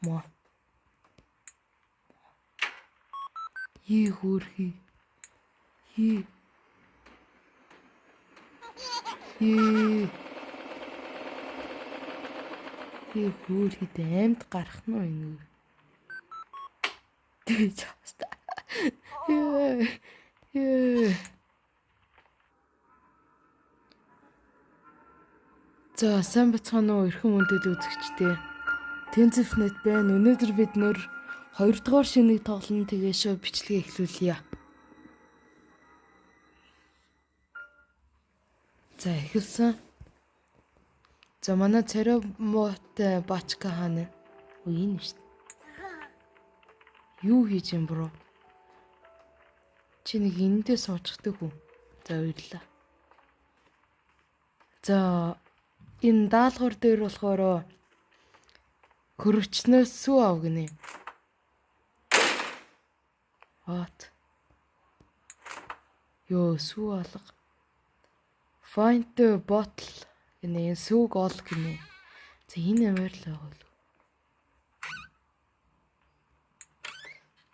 Мо. Йи хөөрхий. Йи. Йи. Йи хөөрхийд амьд гарах нь уу энэ? Тэгэж хаста. Йоо. Йоо. За сайн бацгаана уу эрхэм хүндэт үзэгчдээ. Тэнцвэрнэт байна. Өнөөдөр бид нөр 2 дугаар шинийг тоглоно. Тэгээ шоу бичлэгээ эхлүүлье. За эхэлсэн. За манай царай муутай бачка хаана? Өө энэ шүү дээ. Юу хийж юм бро? Чи нэг энэндээ суучдаг үү? За баярлалаа. За энэ даалгавар дээр болохоор хөрвчнөөс сүү ав гинэ. What? Йоо сүү алга. Find the bottle гинэ. Энэ сүүг ол гинэ. За энэ амар л байгаа л.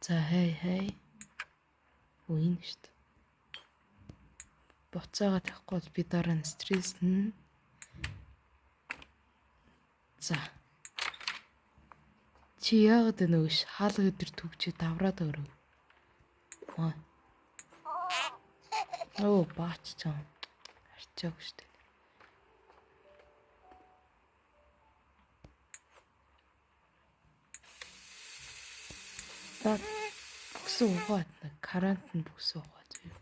За хей хей. Өө энэ шүү дээ. Буцаага тавихгүй бол би дараа нь стресснэ. За. Чи яагаад вэ нөгөөш хаалга өдр түгжээ давраад өрөв. Аа. Оо баач чам. Арчааг шүү дээ. За бүксэн угаад нэг карантин бүксэн угаа зөө.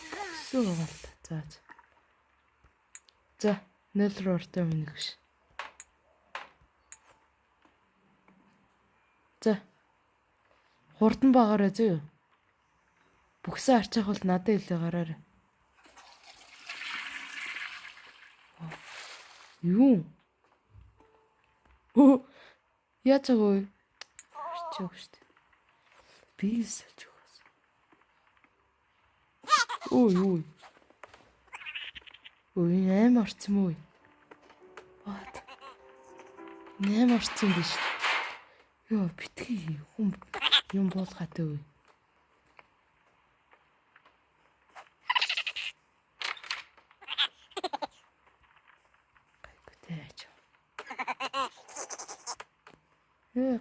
Бүксэн угаа л та. За. За, 0 руу ортой минь гэж. За. Хурдан багаарай зөө. Бүксэн арчаах бол надад илүү гараарай. Юу? Өө. Яаж байгаа вэ? Арчааг шүү дээ. Би салж өгөөс. Өө юу? Өө энэ аим орсон мүү? What? Аим орсон биш. Йоо битгий хүн юм буулгаатай үе. Гайгүй аач.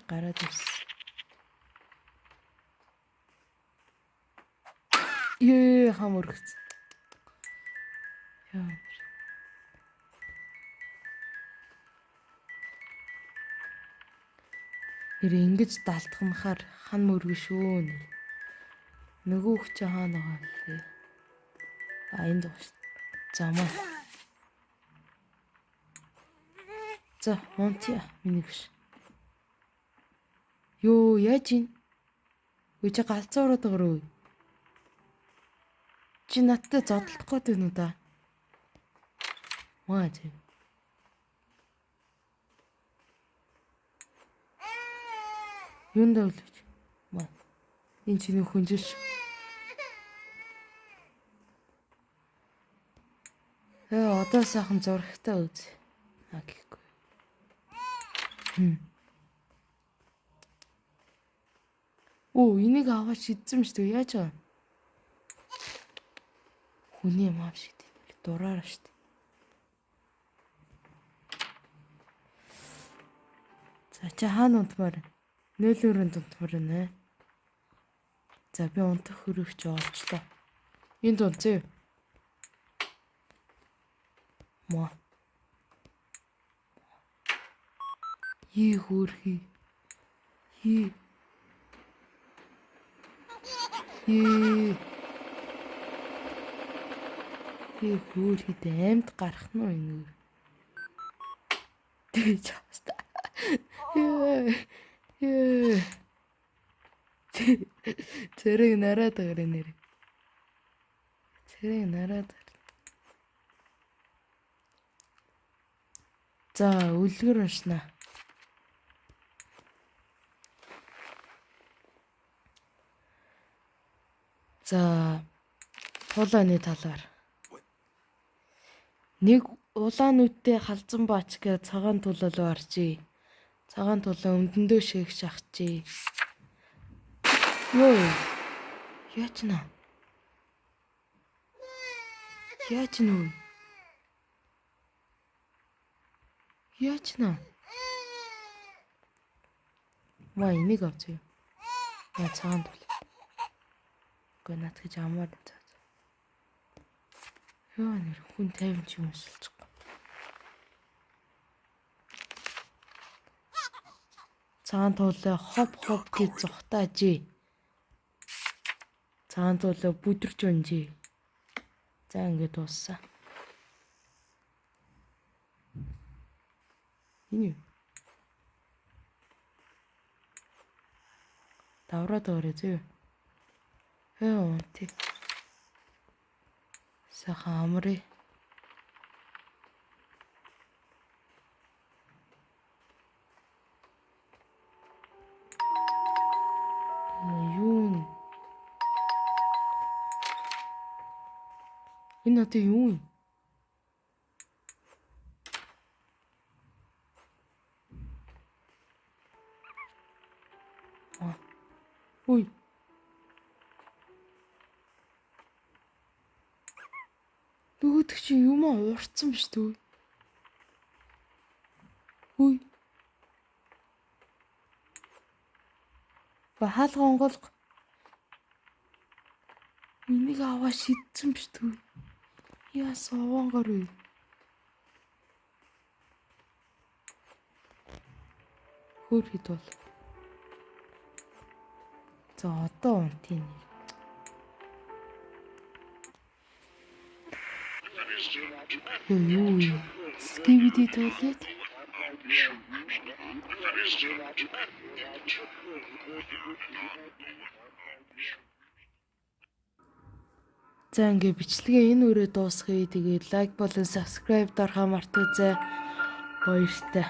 Гараад ирсэн. Ее хам өргөц. Яа. Нэр ингэж далтгнахаар хан мөргө шүү нэр. Нөгөө чи хаана байгаа вэ? А энд байгаа шүү. За маа. За унтъя миний биш. Йоо яаж ийн? Үгүй чи галзуу ороод байгаа руу. Чи надтай зодолдох гээд байна уу да? Маа зэ. Юундаа үлвч? Маа. Энэ чиний хүнжил ш. Одоо сайхан зурагтай үз. А гэхгүй. Оо, энийг аваад шидсэн юм шүү дээ. Яаж байгаа? Хүний юм аав шиг тийм. Дураараа шүү дээ. За чи хаана унтмаар? Нээлүүрэнд унтмаар байна. За би унтах хөрөгч олчлоо. Энд унтъя. Мо. Йи хөөрхий. Йи. Йи. Йи хөөрхийд амьд гарах нь уу энэ? Тэгэж хаста. Йоо. Йоо. Цэрэг нараад байгаа нэр. Цэрэг нараад. За үлгэр уншна. За тулааны талаар. Нэг Улаан нүдтэй халзан баач гэ цагаан тулал оржээ. Цагаан тулаа өмдөндөө шээх шахажээ. Йоо. Яач наа? Яач нүү? Яач наа? Маа энийг авч юу? Яа цагаан тул. Үгүй наад гэж амар заа. Йоо нэр хүн 50 ч юм өсөлчихгүй. Цагаан тулаа хоп хоп гэж зүхтаажээ. Цагаан тулаа бүдэрч унжээ. За ингээд дууссан. Энэ юу? Давраад орой зөө. Хөө тий. Сайхан амрыг. Юу юм? Энэ одоо юу юм? А. Үй. Нөгөөдөг чи юм аа уурцсан биш үү? Үй. Ба хаалга онгойлго. Энийг аваа шидсэн биш үү? Яасан овонгор вэ? Хөр хэд бол. За одоо унтын. Юу юу? Skibidi toilet. За ингээ бичлэгээ энэ үрээ дуусгая. Тэгээд лайк болон subscribe дарахаа мартаазай. Баяртай.